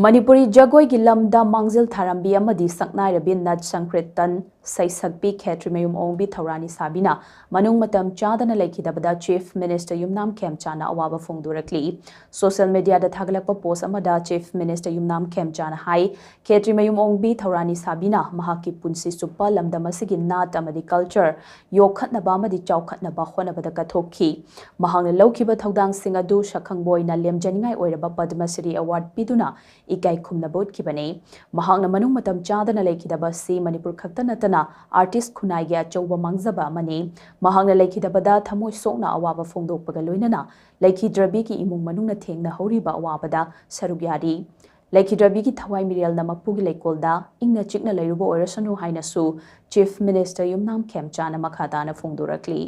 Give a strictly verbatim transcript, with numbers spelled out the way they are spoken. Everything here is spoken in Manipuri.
ꯃꯅꯤꯄꯨꯔꯤ ꯖꯒꯣꯏꯒꯤ ꯂꯝꯗ ꯃꯥꯡꯖꯤꯜ ꯊꯥꯔꯝꯕꯤ ꯑꯃꯗꯤ ꯁꯛꯅꯥꯏꯔꯕꯤ ꯅꯠ ꯁꯪꯀ꯭ꯔꯤꯇꯟ ꯁꯩꯁꯛꯄꯤ ꯈꯦꯇ꯭ꯔꯤꯃꯌꯨꯝ ꯑꯣꯡꯕꯤ ꯊꯧꯔꯥꯅꯤꯁꯥꯕꯤꯅ ꯃꯅꯨꯡ ꯃꯇꯝ ꯆꯥꯗꯅ ꯂꯩꯈꯤꯗꯕꯗ ꯆꯤꯐ ꯃꯤꯅꯤꯁꯇꯔ ꯌꯨꯝꯅꯥꯝ ꯈꯦꯝꯆꯥꯅ ꯑꯋꯥꯕ ꯐꯣꯡꯗꯣꯔꯛꯂꯤ꯫ ꯁꯣꯁꯤꯌꯦꯜ ꯃꯤꯗꯤꯌꯥꯗ ꯊꯥꯒꯠꯂꯛꯄ ꯄꯣꯁ ꯑꯃꯗ ꯆꯤꯐ ꯃꯤꯅꯤꯁꯇꯔ ꯌꯨꯝꯅꯥꯝ ꯈꯦꯝꯆꯥꯅ ꯍꯥꯏ, ꯈꯦꯇ꯭ꯔꯤꯃꯌꯨꯝ ꯑꯣꯡꯕꯤ ꯊꯧꯔꯥꯅꯤꯁꯥꯕꯤꯅ ꯃꯍꯥꯛꯀꯤ ꯄꯨꯟꯁꯤ ꯆꯨꯞꯄ ꯂꯝꯗꯝ ꯑꯁꯤꯒꯤ ꯅꯥꯠ ꯑꯃꯗꯤ ꯀꯜꯆꯔ ꯌꯣꯛꯈꯠꯅꯕ ꯑꯃꯗꯤ ꯆꯥꯎꯈꯠꯅꯕ ꯍꯣꯠꯅꯕꯗ ꯀꯠꯊꯣꯛꯈꯤ꯫ ꯃꯍꯥꯛꯅ ꯂꯧꯈꯤꯕ ꯊꯧꯗꯥꯡꯁꯤꯡ ꯑꯗꯨ ꯁꯛꯈꯪꯕ ꯑꯣꯏꯅ ꯂꯦꯝꯖꯅꯤꯡꯉꯥꯏ ꯑꯣꯏꯔꯕ ꯄꯗꯃ ꯁ꯭ꯔꯤ ꯑꯦꯋꯥꯔꯗ ꯄꯤꯗꯨꯅ ꯏꯀꯥꯏ ꯈꯨꯝꯅꯕ ꯎꯠꯈꯤꯕꯅꯤ꯫ ꯃꯍꯥꯛꯅ ꯃꯅꯨꯡ ꯃꯇꯝ ꯆꯥꯗꯅ ꯂꯩꯈꯤꯗꯕ ꯑꯁꯤ ꯃꯅꯤꯄꯨꯔ ꯈꯛꯇ ꯅꯠꯇꯅ ꯑꯥꯔꯇꯤꯁ ꯈꯨꯟꯅꯥꯏꯒꯤ ꯑꯆꯧꯕ ꯃꯥꯡꯖꯕ ꯑꯃꯅꯤ꯫ ꯃꯍꯥꯛꯅ ꯂꯩꯈꯤꯗꯕꯗ ꯊꯃꯣꯏ ꯁꯣꯛꯅ ꯑꯋꯥꯕ ꯐꯣꯡꯗꯣꯛꯄꯒ ꯂꯣꯏꯅꯅ ꯂꯩꯈꯤꯗ꯭ꯔꯕꯤꯒꯤ ꯏꯃꯨꯡ ꯃꯅꯨꯡꯅ ꯊꯦꯡꯅꯍꯧꯔꯤꯕ ꯑꯋꯥꯕꯗ ꯁꯔꯨꯛ ꯌꯥꯔꯤ꯫ ꯂꯩꯈꯤꯗ꯭ꯔꯕꯤꯒꯤ ꯊꯋꯥꯏ ꯃꯤꯔꯦꯜꯅ ꯃꯄꯨꯒꯤ ꯂꯩꯀꯣꯜꯗ ꯏꯪꯅ ꯆꯤꯛꯅ ꯂꯩꯔꯨꯕ ꯑꯣꯏꯔꯁꯅꯨ ꯍꯥꯏꯅꯁꯨ ꯆꯤꯐ ꯃꯤꯅꯤꯁꯇꯔ ꯌꯨꯝꯅꯥꯝ ꯈꯦꯝꯆꯥꯅ ꯃꯈꯥ ꯇꯥꯅ ꯐꯣꯡꯗꯣꯔꯛꯂꯤ꯫